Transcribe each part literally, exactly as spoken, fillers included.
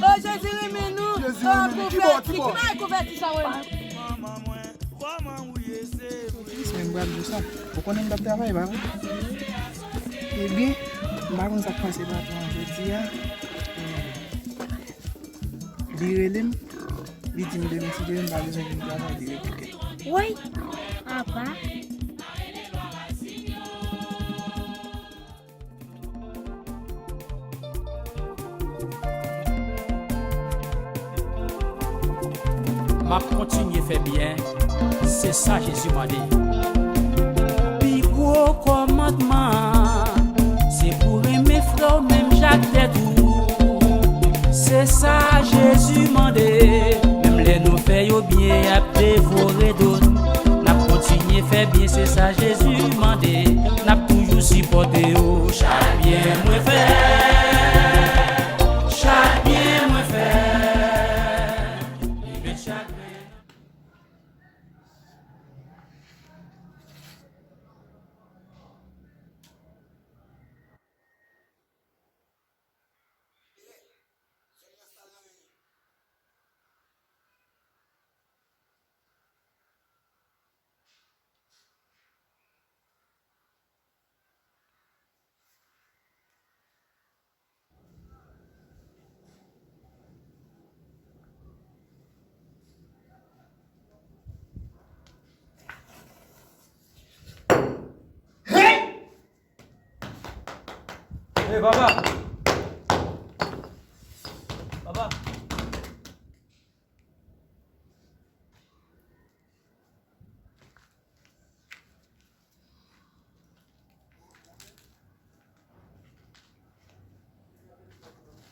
O Jezi renmen nou. Jezi renmen nou. Ki bò, ki bò? Ki bagay konvèti sa, wè? Tris, men m pral di w sa. Ou konnen m t ap travay, pa vre? Ebyen, m pa konn sa k pase patwon an jodi a. Li rele m, li di m demen, si Dye vle, m pa bezwen vin travay, li revoke. Woy! Apa! M ap kontinye fè byen, se sa Jezi mande. Pi gwo kòmandman an, se pou renmen frè w menm jan ak tèt ou. Se sa Jezi mande. Menm lè nou fè yo byen, y ap devore do n. N ap kontinye fè byen, se sa Jezi mande. N ap toujou sipòte yo. Chak byen mwen fè, chak byen mwen fè, li met chagren. Hey! Hey, papa! Papa!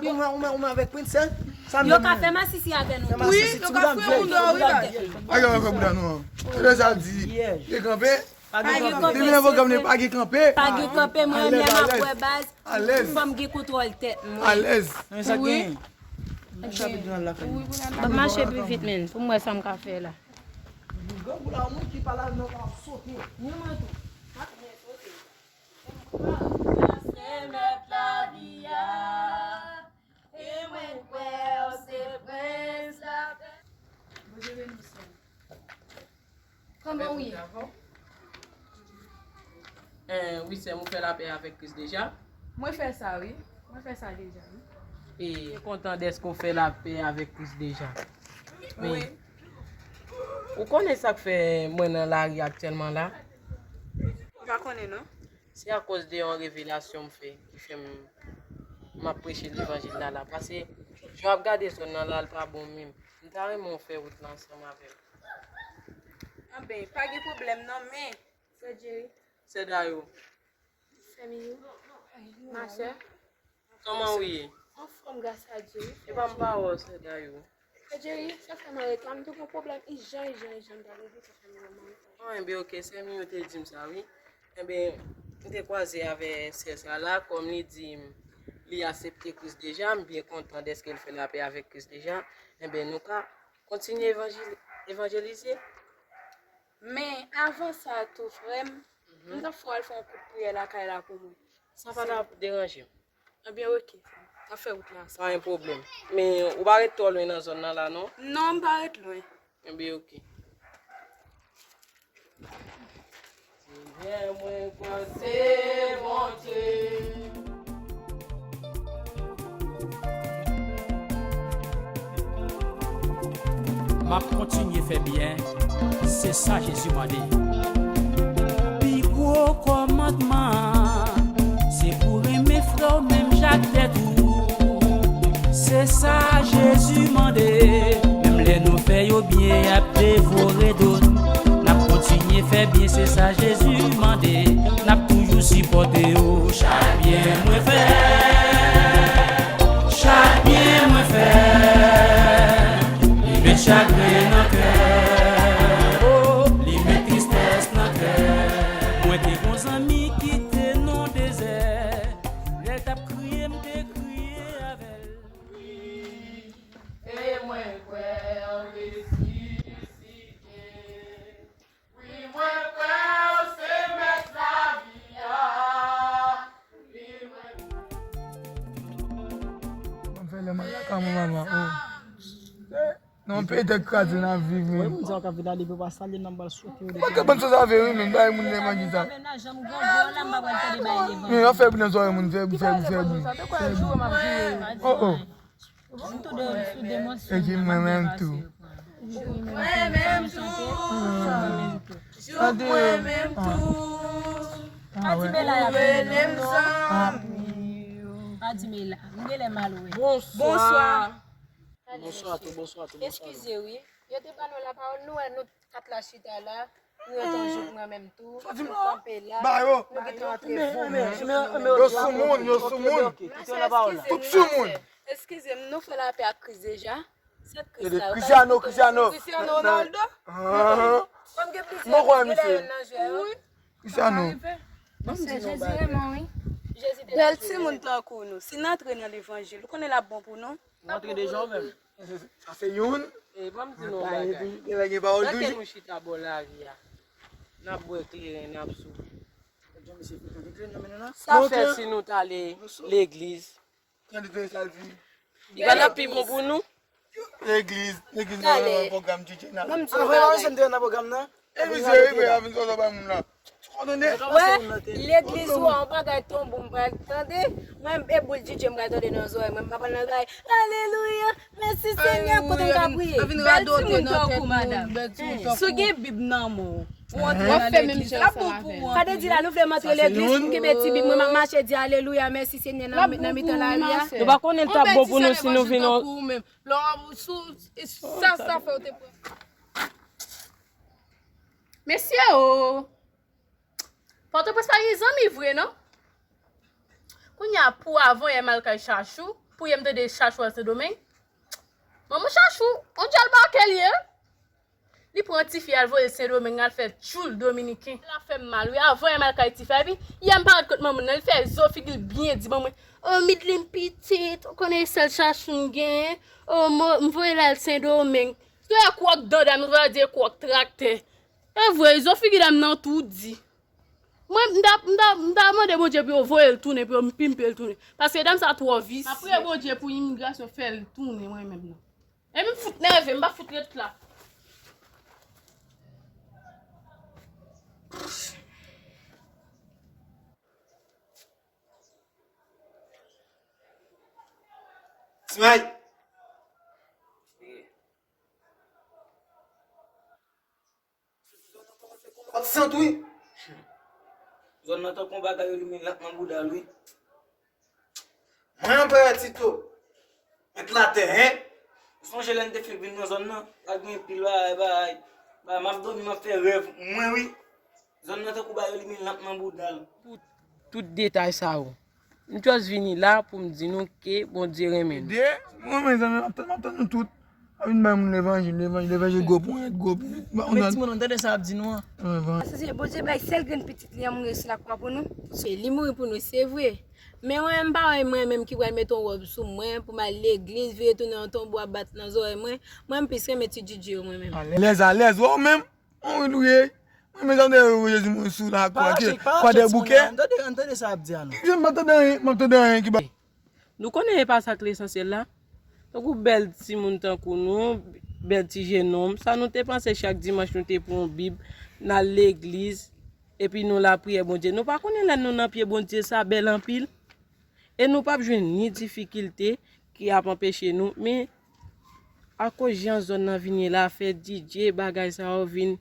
Ou mwen, ou mwen, ou mwen avèk Prince, sa m Yo ka fè masisi avè nou. Wi, yo ka fouye moun dèyè wi, bagay. Ak yo fè bouda nou an. Se sa l di. Li kanpe. Pa gen kanpe. Depi nan pwogram li pa gen kanpe. Pa gen kanpe, mwen menm lè m ap wè baz, fò m gen kontwòl tèt mwen. Alèz. Men sa k genyen? Chapit nan lakay. Ban m mache pi vit, men, pou m wè sa m ka fè la. Grangou la, yon moun ki pale nan w ap sote. Ni mwen tou. M ap byen sote. Kras se mèt lavi a, e mwen kwè w se prens lapè. Bondye beni w, sè m. Kòman w ye? Eh, wi, sè m, ou fè lapè avèk Kris deja? Mwen fè sa, wi. Mwen fè sa deja, wi. E kontan dèske w fè lapè avèk Kris deja. Wi. Ou konnen sa k fè mwen nan lari aktyèlman la? M pa konnen, non. Se akoz de yon revelasyon m fè ki fè m, m ap preche levanjil la la. Paske jan w ap gade zòn nan la, l pa bon menm. M ta renmen w fè wout la ansanm avè m. Anben, pa gen pwoblèm non, men, Frè Jerry. Sè Dayou. Sè Miyou. Ma sè. Kòman w ye? Anfòm, gras a Dye, wi. Epa m pa wè w, sè Dayou. Frè Jerry, sa fè m anreta, m te gon pwoblèm ijan, ijan, ijan, m ta vle di sa fè m vrèman anreta. Enben, oke, sè Miyou te di m sa, wi. Enben, m te kwaze avè sè sa la, kòm li di m li aksepte Kris deja, m byen kontan dèske l fè lapè avèk Kris deja. Enben, nou ka kontinye evanjil-, evanjelize. Men, avan sa tou, frè m, m t ap fè w al fè yon kout priyè lakay la pou mwen. Sa pa t ap deranje m. Ebyen, oke. N ap fè wout la ansanm. Pa gen pwoblèm. Men, ou pa ret twò lwen nan zòn nan la, non? Non, m pa ret lwen. Enben, oke. Senyè, mwen kwè se Bondye. M ap kontinye fè byen, se sa Jezi mande. Pi gwo kòmandman an, se pou renmen frè w menm jan ak tèt ou. Se sa Jezi mande. Menm lè nou fè yo byen, y ap devore do n. N ap kontinye fè byen, se sa Jezi mande. N ap toujou sipòte yo. Chak byen mwen fè, chak byen mwen fè, li met chagren nan kè, oh, li met tristès nan kè. Mwen te gon zanmi ki te nan dezè, lè l t ap kriye, m te kriye avè l. Wi, e mwen kwè w resisite. Wi, mwen kwè w se mèt lavi a. Wi, mwen. Mwen fè lè mal la ka mwen, manman, oh. Non, peyi tèt kraze n ap viv, men. Wè moun sa yo k ap vin la depi yo pa salye m, nan m pral sote yo depi. Mwen ka bann sa sa vre, wi, men, bay moun lè manji sa. Men, yo fè bri nan zòrèy moun, fè bri, fè bri, fè bri. Oh, oh. M tou de sou demon. E ki mwen menm tou. Mwen menm tou. Mwen menm tou. Mwen menm tou. Adime la, ou rele m zanmi. Adime la. M genlè mal wè. Bonswa. Bonswa tou, bonswa tou, bonswa tou. Eskize wi. Yo te ban nou lapawòl, nou wè nou kat la chita la. Nou rete yon jou mwen menm tou. Nou kanpe la. Nou gentan antre vou. Yo soumoun, yo soumoun. Tout soumoun. Eskize m, nou fè lapè ak Kris deja? Sèt Kris la. Cristiano, Cristiano. Cristiano Ronaldo. Kòm gen plizyè nèg ki la yo nan jwè yo. Cristiano. Jezi renmen w, wi. Jezi te. Bèl timoun tankou nou, si n antre nan levanjil, ou konnen l ap bon pou nou. Ou antre deja ou menm. Sa se youn. E ban m di nou yon bagay. Gen lè gen pawòl toujou. Tanke nou chita bò lari a, n ap bwè kleren, n ap sou. Sa fè si nou t ale legliz, li pa t ap pi bon pou nou? Legliz, legliz nan pwogram D J nan. Ann voye pa mesye m te nan pwogram nan. E misye rive a vin sòt bay moun la. Wè, legliz ou a yon bagay tonbo m pral tande. Mwen e boul D J m pral tande nan zòrèy mwen, m pa pral nan gay. Alelouya, mèsi Senyè, kote m ka priye. Bèl timoun tankou madanm. Si w gen Bib nan men w, ou antre nan legliz, l ap bon pou ou. Sa vle di la, nou vle m antre legliz, m kenbe ti Bib mwen, m ap mache di alelouya, mèsi Senyè nan, nan mitan lari a. Nou pa konnen l t ap bon pou nou si nou vin yon. Lè w ap sou, sa, sa fè w te pran. Mesye o! Pòtoprens pa gen zanmi vre non. Kounye a pou avan yè m al kay Chachou, pou yè m tande Chachou al Sendomeng. Manman Chachou, on djòl bake l ye. Li pran tifi al voye l Sendomeng, al fè tchoul dominiken. L ap fè m mal, wi. Avan yè m al kay tifi a, epi yè m parèt kot manman l nan, li fè zo figi l byen di ban mwen. O, Midlin pitit, ou konnen sèl chachou m genyen. O, mo, m voye l al Sendomeng. Se kwòk danda m, m voye di kwòk traktè. E vre, zo figi dam nan tou di. Mwen, m ta, m ta, m ta mande Bondye pou yo voye l tounen, pou yo pimpe l tounen. Paske dam sa twò visye. M ap priye Bondye pou imigrasyon fè l tounen, mwen menm nan. Epi m fout nève, m pa fout ret la. Smay. Ap sant wi. Zòn nan tankou bagay yo limen lak nan bouda l wi. Mwen anperè Tito. Mèt latè, en. Ou sonje lè n te fenk vin nan zòn nan? Pa t gen pil bagay, bagay. Bagay, m ap dòmi, m ap fè rèv. Mwen wi. Zòn nan tankou bagay yo limen lak nan bouda l. Pou tout detay sa yo. M just vini la pou m di nou ke Bondye renmen nou. De, mwen, mezanmi, m ap tann, m ap tann nou tout. Ap vin bay moun levanjil, levanjil, levanjil gwo ponyèt, gwo. Men timoun, nou tande sa ap di nou an. Levanjil. Paske se Bondye bay sèl grenn pitit li an mouri sou lakwa pou nou. Se li mouri pou nou, se vre. Men mwen, m pa wè mwen menm ki pral mete yon wòb sou mwen pou m al legliz, vire tounen yon tonbo ap bat nan zòrèy mwen. Mwen, m plis renmen ti djidji yo, mwen menm. Alèz, alèz, wè w menm? Mwen wi, Lou ye. Mwen, mezanmi, Jezi, mwen sou la, kwa, kwa de bouke. Ann tande, ann tande sa ap di a non. Ki jan m pa tande anyen, m ap tande anyen ki ba. Nou konnen e pa sa k lesansyèl la. Tankou bèl timoun tankou nou, bèl ti jenòm, sa nou te panse chak dimanch nou te pran yon bib, n al legliz, epi nou lapriyè Bondye. Nou pa konnen lè nou nan pye Bondye sa bèl anpil. E nou p ap jwenn ni difikilte ki ap anpeche nou, men akoz jan zòn nan vin ye la, fè D J bagay sa yo vin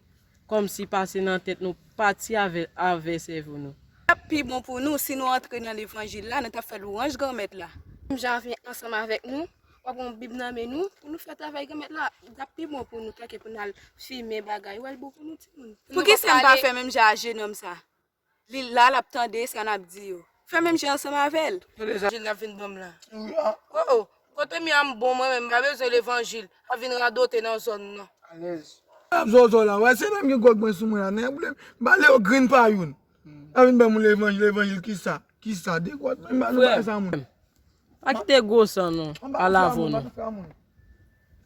kòmsi pase nan tèt nou, pati avè, avè sèvo nou. T ap pi bon pou nou si nou antre nan levanjil la, nou t ap fè lwanj Granmèt la. Menm jan avè, ansanm avèk nou, w ap pran Bib nan men nou, pou nou fè travay Granmèt la, t ap pi bon pou nou tanke pou n al fimen bagay. Ou wè l bon pou nou, timoun. Poukisa n pa fè menm jan a jenòm sa? Li la, l ap tande sa n ap di yo. Fè menm jan ansanm avè l. Tande sa. Levanjil n ap vin ban m la. Wi, a. O, o. Kote m ye a m bon mwen menm, m pa bezwen levanjil. Ap vin radote nan zòn nan. Alèz. Ap zòzò la, wè, se menm gen gòg mwen sou mwen la, nèg, m ba le yo grin pa youn. Ap vin ban m levanjil, levanjil kisa? Kisa? De gòg, men m ba nou bagay sa moun. Pa kite gwo san non, al avè nou.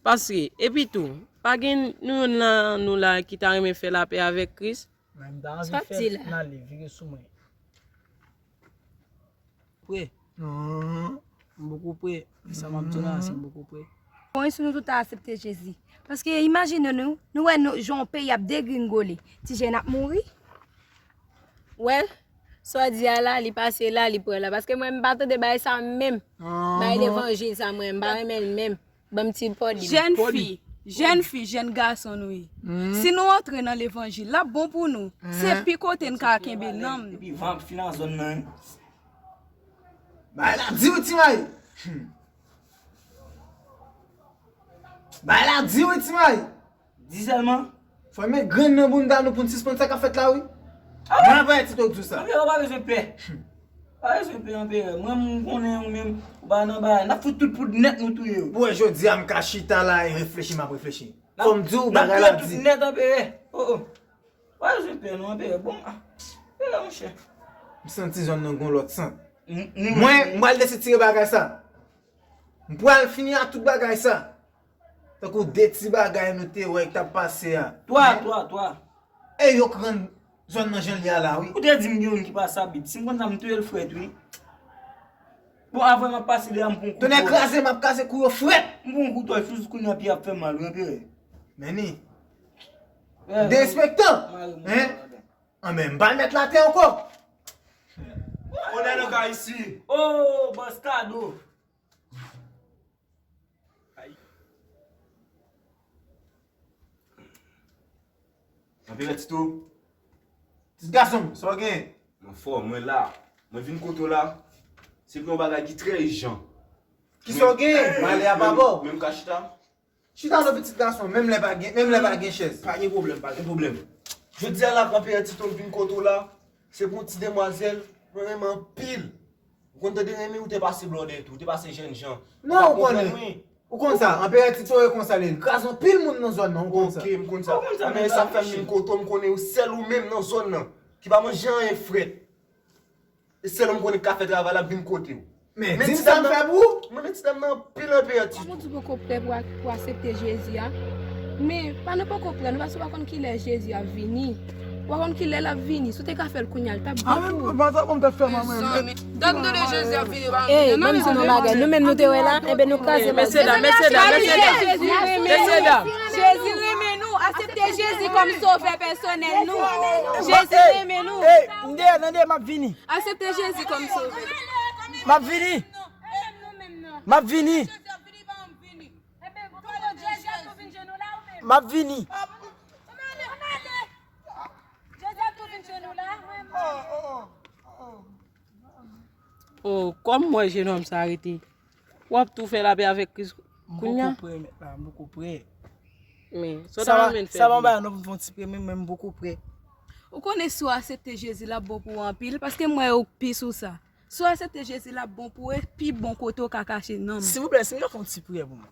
Paske, epi tou, pa gen nou youn nan nou la ki ta renmen fè lapè avèk Kris? Mwen, m ta anvi fè n ale vire sou mwen. Pre. M poko pre. E sa m ap di w la, se m poko pre. Bon, e si nou tout ta aksepte Jezi? Paske imajine nou, nou wè nou, jan yon peyi ap degringole. Ti jèn ap mouri. Wè, sa w di a la, li pase la, li pran la. Paske mwen, m pa tande bagay sa menm. Bagay levanjil sa mwen, m pa renmen l menm. Ban m ti pòdi. Jèn fi, jèn fi, jèn gason nou ye. Si nou antre nan levanjil, l ap bon pou nou. Se pi kote n ka kenbe nanm nou. Epi van ap fin nan zòn nan, wi. Bagay la di wi, Ti May. Bagay la di wi, Ti May. Di sèlman. Fò n met grenn nan bounda nou pou n sispann sa k ap fèt la, wi. Mwen, anperè Tito k di w sa. Anperè, ou pa bezwen pè. Pa bezwen pè, anperè. Mwen, m konnen ou menm, ou pa nan bagay. N ap fout tout poud nèt, nou touye yo. Ou wè, jodi a, m ka chita la e reflechi, m ap reflechi. Fò m di w, bagay la di. N ap touye tout nèt, anperè. O, o. Pa bezwen pè, non, anperè. Bon, a. Anperè, monchè. M santi zòn nan gon lòt sant. Mwen, m pral deside tire bagay sa. M pral fini ak tout bagay sa. Tankou de ti bagay nou te wè k t ap pase a. Twa, twa, twa. E yo k rann zòn nan jan l ye a la, wi. Ou te di m gen youn ki pase a bib. Si m konn sa, m touye l frèt, wi. Bon, avan m ap pase de a, m pran koutèy. Tonnè kraze, m ap kraze kou yo frèt. M pran koutèy, jis kounye a pye ap fè mal, wi, anperè. Men ni. Derespektan. Hein? Anben, m pa mèt latè ankò. Onè nan kay isi. O, Bòs Kado. Anperè Tito. Ti gason m, sa w gen? Mwen fò, mwen la. Mwen vin kote w la. Se pou yon bagay ki trè ijan. Kisa w gen? Pale a papa w. Men m ka chita? Chita non, pitit gason, menm lè pa gen, menm lè pa gen chèz. Pa gen pwoblèm, pa gen pwoblèm. Jodi a la, Anperè Tito, m vin kote w la, se pou yon ti demwazèl mwen renmen anpil. Ou konn tande renmen, ou te pase blòdè tou, ou te pase jènjan. Non, ou konnen. Ou konn sa, Anperè Tito e konsa li ye. L kraze anpil moun nan zòn nan, ou konn sa. Ok, m konn sa. Ou konn sa, men sa fè m vin kote w, m konnen ou sèl ou menm nan zòn nan ki pa manje anyen frèt. E sèl ou m konnen k ka fè travay la, m vin kote w. Men, men di m sa m fè pou ou. Mwen, men ti dam nan anpil anperè Tito. Kòman w di w poko prè pou, pou aksepte Jezi a? Men, pa nou poko prè, nou, paske w pa konn kilè Jezi ap vini. Ou pa konn kilè l ap vini. Si w te ka fè l kounye a, l t ap bon pou ou. Mezanmi. Dòk tande Jezi ap vini, pa vini. Ey, ban m di nou yon bagay. Nou menm nou te wè la, enben nou kraze. Mesye dam, mesye dam, mesye dam. Mesye dam. Jezi renmen nou. Aksepte Jezi kòm sovè pèsonèl nou. Jezi renmen nou. Ey, m dèyè, nan dèyè, m ap vini. Aksepte Jezi kòm sovè. M ap vini. M ap vini. M ap vini. O, kòm m wè jenòm sa rete, w ap tou fè lapè avèk Kris kounye a? M poko prè, mèt la, m poko prè. Men, sa w ta renmen fè? Sa pa yon bagay non pou m fè yon ti prè, men, men m poko prè. Ou konnen si w aksepte Jezi, l ap bon pou ou anpil, paske m wè ou pi sou sa. Si w aksepte Jezi, l ap bon pou ou, e pi bon kote w ka kache nanm. Silvouplè, si m ka fè yon ti priyè pou mwen.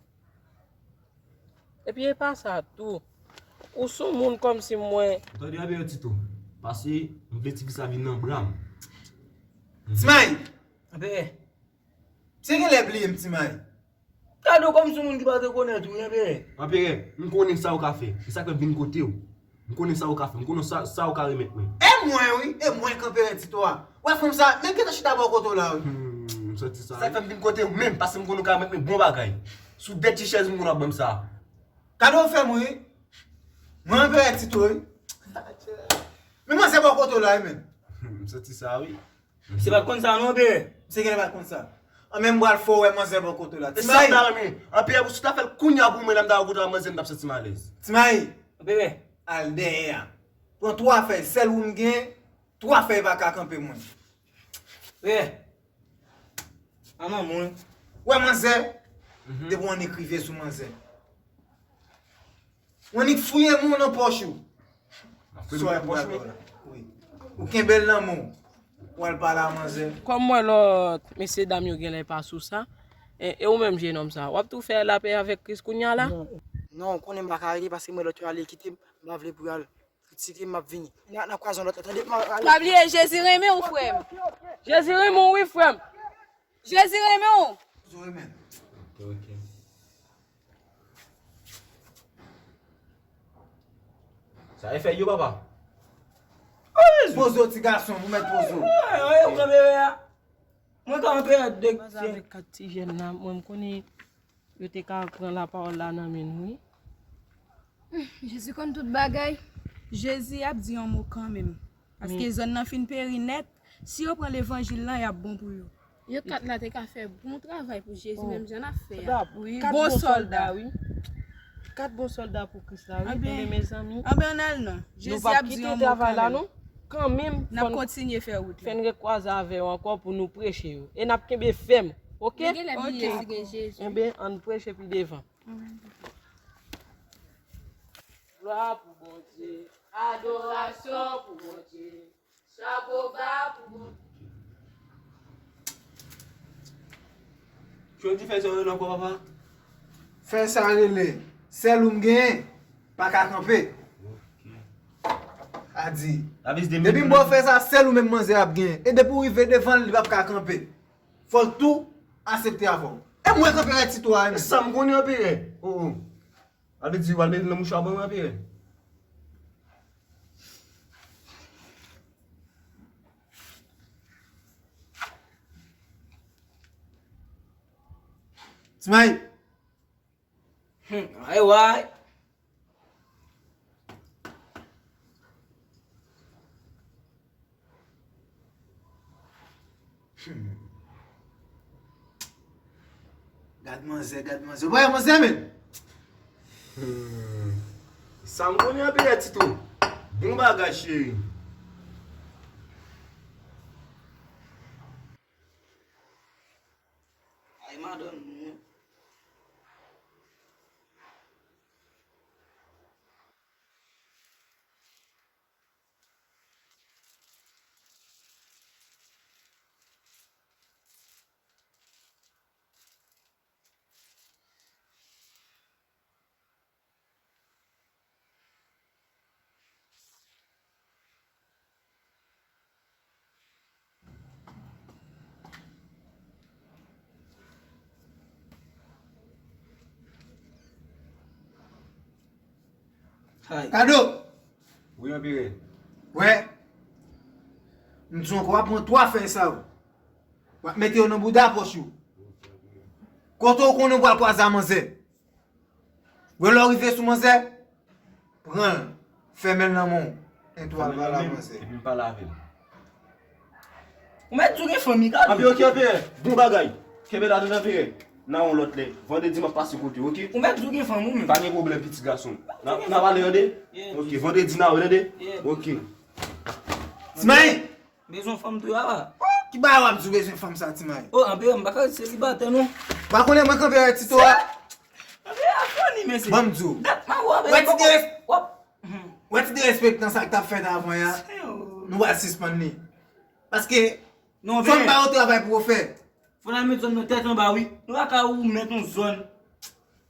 Epi e pa sa tou. Ou sou moun kòmsi mwen. Tande anperè Tito. Pase, m vle ti fi sa vin nan bra m. Ti May! Anperè. Misye genlè bliye m, Ti May. Gade w kòmsi yon moun ki pa t rekonèt ou, anperè. Anperè, m konnen sa w ka fè. E sa k fè m vin kote w. M konnen sa w ka fè. M konnen sa, sa w ka remèt mwen. E mwen, wi. E mwen k anperè Tito a. Wè fanm sa, men gentan chita bò kote w la, wi. Hmm, m santi sa, wi. Sa k fè m vin kote w menm, paske m konnen w ka remèt mwen bon bagay. Sou de ti chèz m konnen w ap ban m sa. Kado w fè m, wi. Mwen anperè Tito, wi. Men manzè bò kote w la, wi, menm. Hmm, m santi sa, wi. Misye pa t konn sa non, anperè. Misye genlè pa t konn sa. An, men m pral fè w wè manzè bò kote w la. E sa m ta renmen. Anperè, si w ta fè l kounye a pou mwen, lè m ta wè kote w la, manzè, m t ap santi m alèz. Ti May. Anperè. Al dèyè a. Pran twa fèy, sèl ou m gen, twa fèy pa ka kanpe mwen. Anperè. A manman mwen. Wè manzè. Mhm. Depi w annik rive sou manzè. Ou annik fouye men w nan pòch ou. Fouye men nan pòch mwen. Wi. Ou kenbe l nan men w. Ou al pale a manzè. Kòm m wè lòt mesye dam yo genlè pa sou sa. E, e ou menm jenòm sa, w ap tou fè lapè avèk Kris kounye a la? Non, non, ou konnen m pa ka rete paske m wè lòt yo ale kite m, m pa vle pou y al kritike m, m ap vini. N a, n a kwaze yon lòt lè, tande, m a ale. Pa bliye, Jezi renmen w, frè m. Jezi renmen w, wi, frè m. Jezi renmen w. Jezi renmen. Ok, ok. Sa e fèy yo, papa? Poze w, ti gason, ou mèt poze w. Mwen ka antre an de. Manzè avèk kat ti jèn la, mwen m konnen yo te ka pran lapawòl la nan men nou, wi. Jezi konn tout bagay. Jezi ap di yon mo kanmenm. Paske zòn nan fin peri nèt. Si yo pran levanjil lan, y ap bon pou yo. Yo kat la te ka fè bon travay pou Jezi, menm jan n ap fè a. Bon sòlda, wi. Kat bon sòlda pou Kris la, wi, tande, mezanmi. Anben, ann al non. Jezi ap di yon mo kanmenm. Kanmenm, n ap kontinye fè wout la. Fè n rekwaze avè yo ankò pou nou preche yo. E n ap kenbe fèm, oke? Yo genlè bliye si gen Jezi. Enben, ann preche pi devan. Glwa pou Bondye, adorasyon pou Bondye, chapo ba pou Bondye. Jodi fè sa yo rele ankò, papa? Fè sa rele, sèl ou m genyen, pa ka kanpe. A di, depi m ba w fè sa, sèl ou menm manzè ap genyen. E depi w rive devan l, li p ap ka kanpe. Fò l tou aksepte avè w. E mwen k anperè Tito a, menm. Sa m konnen, anperè. O, o. Al di, al mete nan mouchwa ban mwen, anperè. Ti May. Hmm, ay, way. Hmm. Gad manzè, gad manzè. Ou pa wè manzè, menm? Hmm. Sa m konnen anperè Tito. Bon bagay, cheri. Ay, madanm nou. Kado! Wi, Anpire. Wè. M di w ankò, w ap pran twa fèy sa yo. W ap mete yo nan bouda pòch ou. Kote w konnen w pral kwaze a manzè. Wè lè w rive sou manzè, pran l, fèmen l nan men w. Entwal pale a manzè. Epi m pale avè l. Ou mèt di w gen fanm, Ricardo. Anpire, ok, Anpire. Bon bagay. Kenbe la, tande, Anpire. Nan yon lòt lè. Vandredi, m ap pase kote w, ok? Ou mèt di w gen fanm, ou menm. Pa gen pwoblèm, pitit gason. N a, n a pale, tande? Ok, vandredi, n a wè, tande? Ok. Ti Mayi! Bezwen fanm tou, papa. Ki bagay w ap di w bezwen fanm sa, Ti Mayi? Oh, Anpire, m pa ka ret selibatè, non. Pa konnen mwen kanpe avèk Tito a? Anpire, a fini, mesye. Ban m di w. Dat m a wè, wè ti derespè. Wè ti derespektan sa k t ap fèt avan an. Nou pral sispann li. Paske non, fò n ba yo travay pou yo fè. Fò n al met zòn nan tèt anba, wi. Nou pa ka ou met yon zòn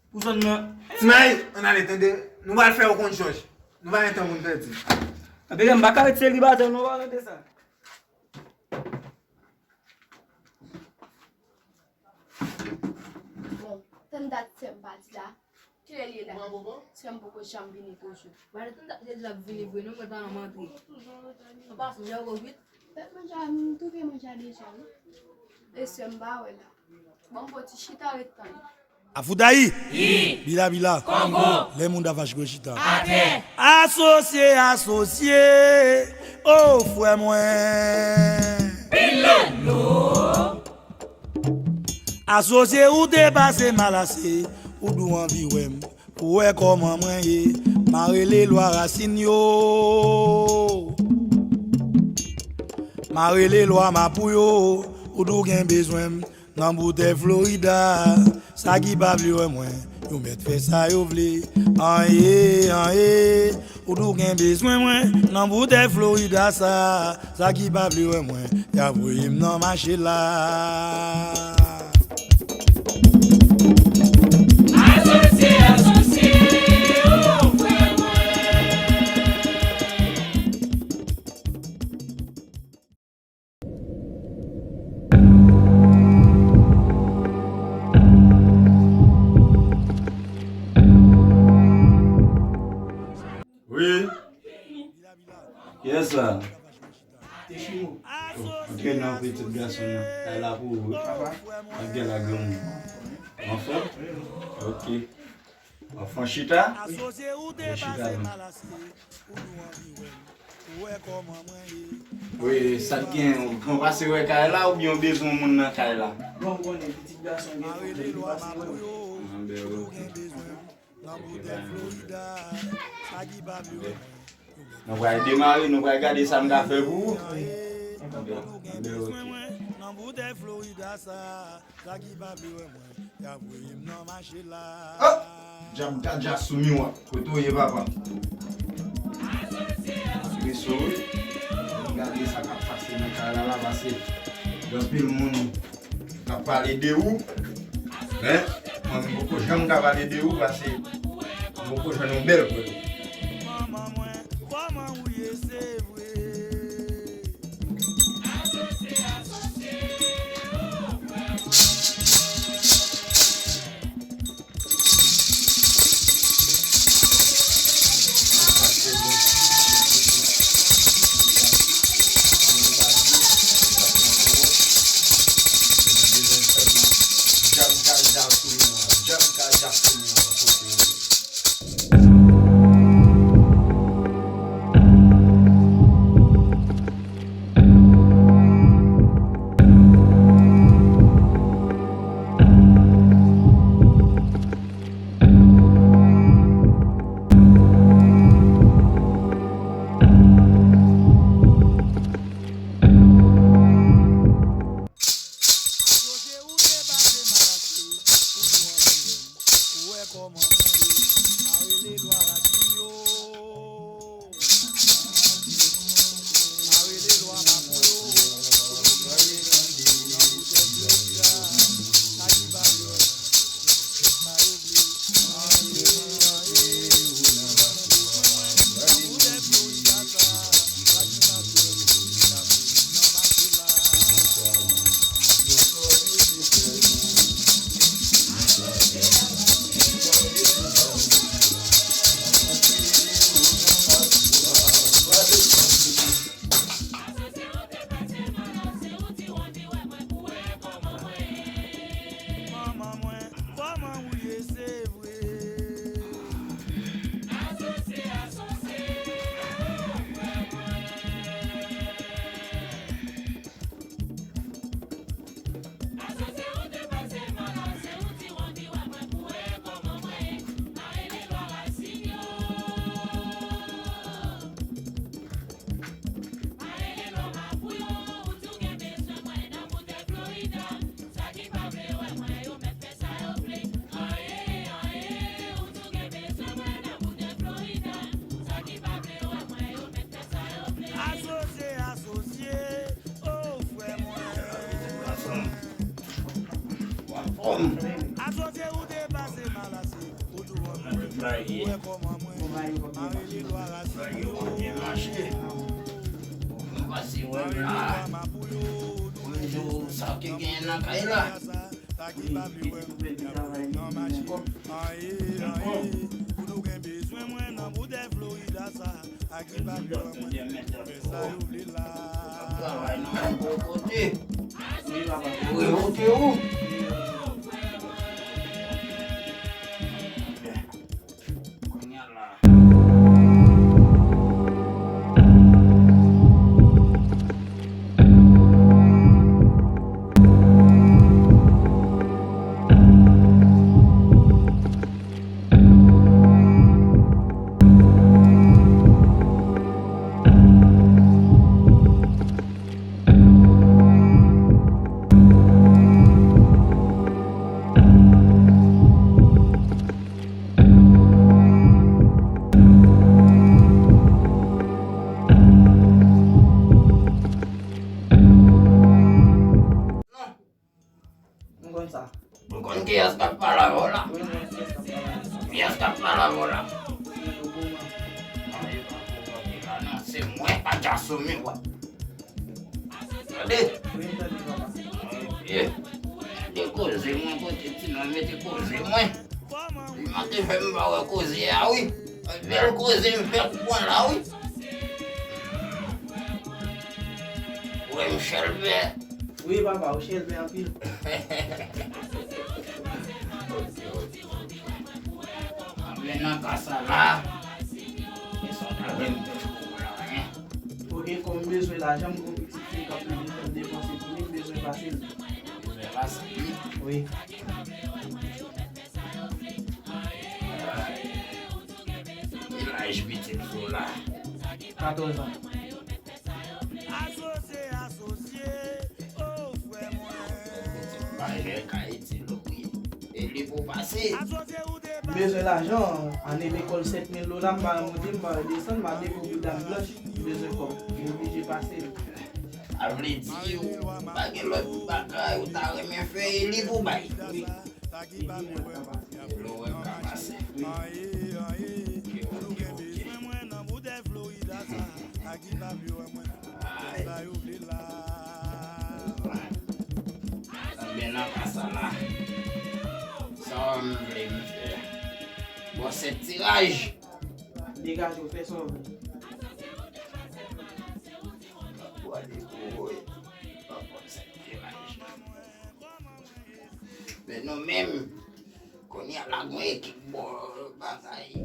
pou zòn nan. Ti Mayi, ann ale, tande. Nou pral fè yo konn jòj. Nou pa gen tan pou n pèdi. Anpire, m pa ka ret selibatè, non, pa tande sa. Bon, tann dat sè m pati la. Kilè l ye la? Sè m poko janm vini toujou. Ba, tann dat sè l ap vini vre, non, mwen pa janm antre. An pasan, jan yo vit. Manje a, m tou gen manje a deja, wi. E sè m pa wè la. Bon, m fò ti chita ret tann. Afoudayi! Yi! Bila bila! Kongo! Lè moun ta fache gwo chita. Atè! Asosye, asosye, o frè mwen. Pilolo! Asosye ou te pase mal ase, ou dou anvi wè m, pou wè kòman mwen ye. M a rele lwa rasin yo. M a rele lwa mapou yo, ou dou gen bezwen m. Nan boutèy Florida, sa ki pa vle wè mwen, yo mèt fè sa yo vle. Anyen, anyen, ou tou gen bezwen mwen. Nan boutèy Florida sa, sa ki pa vle wè mwen, y a voye m nan mache la. Asosye, asosye, o frè mwen. Wi. Kiyès sa? Antre non, pitit gason nan. Kay la pou ou wi. Ak gèl ak granmoun. Anfòm? Ok. Anfan chita? Wi, chita non. Wi, sa t gen, w pase wè kay la oubyen w bezwen yon moun nan kay la? Bon, w konnen pitit gason gen pwoblèm li pase wè. Anben, ok. Ok, ba yon moun. Anben. Nou pral demare, nou pral gade sa m ka fè pou ou. Anben, anben, ok. Sa ki pa vle wè mwen, y a voye m nan mache la. Oh! Djab gadja sou miwa. Kote w ye, papa? Ap reso wi. Gade sa k ap pase nan kay la la, pase gen anpil moun k ap pale de ou. Men, mwen, m poko janm ka pale de ou, pase m poko jwenn yon bèl frè. Kòman w ye, se vre? Asosye ou te pase mal ase, ou tou anvi wè m. Ou wè Asosye ou te pase malase, ou tou wè mwen. Ou wè kòman mwen mare lwa rase. Yo konn byen mache. Ou konn pase wè m la. Yon jou sa ke genyen nan kay la. Sa ki pa vle wè m nan mache. Anyen, anyen. Pou nou gen bezwen mwen nan boutèy Florida sa. Sa ki pa vle wè mwen fè sa yo vle la. Travay nan yon bon kote. Wi, papa. Wi, ok, ou. Kounye a la. M konn sa. Ou konn kiyès k ap pale avè w la? Wi, m konn kiyès k ap pale avè w. Kiyès k ap pale avè w la? Se Obama. Non, e pa Obama ki la, non. Se mwen, Adjasomi, wè. Tande? Wi, m tande, papa. Ebyen, tande koze mwen, kote ti nonm mete koze mwen. Li manke fè m pa wè koze a, wi. Bèl koze m fè pou pran la, wi. Wè m chèlbè. Wi, papa, ou chèlbè anpil. Ok, ok, ok. Anben, nan ka sa la, e sa w ta vle m fè pou ou la, en? Ok, kòm m bezwen lajan, m gon pitit fi k ap plede fè m depanse pou li, m bezwen pase l. Bezwen pase l? Wi. Ki laj pitit fi w la? Katòz an. Asosye, asosye, o frè mwen. Pitit majè ka itil ou wi. E li pou pase. M bezwen lajan, ane lekòl sèt mil dola, m pa monte, m pa desann, m a depo pou dam blanch, m bezwen kòb. M oblije pase l. Sa vle di, ou pa gen lòt bagay ou ta renmen fè, e li pou bay. Wi. Li di mwen ka pase. Li di mwen ka pase. Wi. Ok, ok, ok. Ay. Ebyen, nan ka sa la, sa w vle m fè? Bon, sèt tiraj. Degaje w, fè sa w vle. Gade, woy. Bon, bon, sèt tiraj. Men nou menm, kounye a la, gon ekip bon bagay.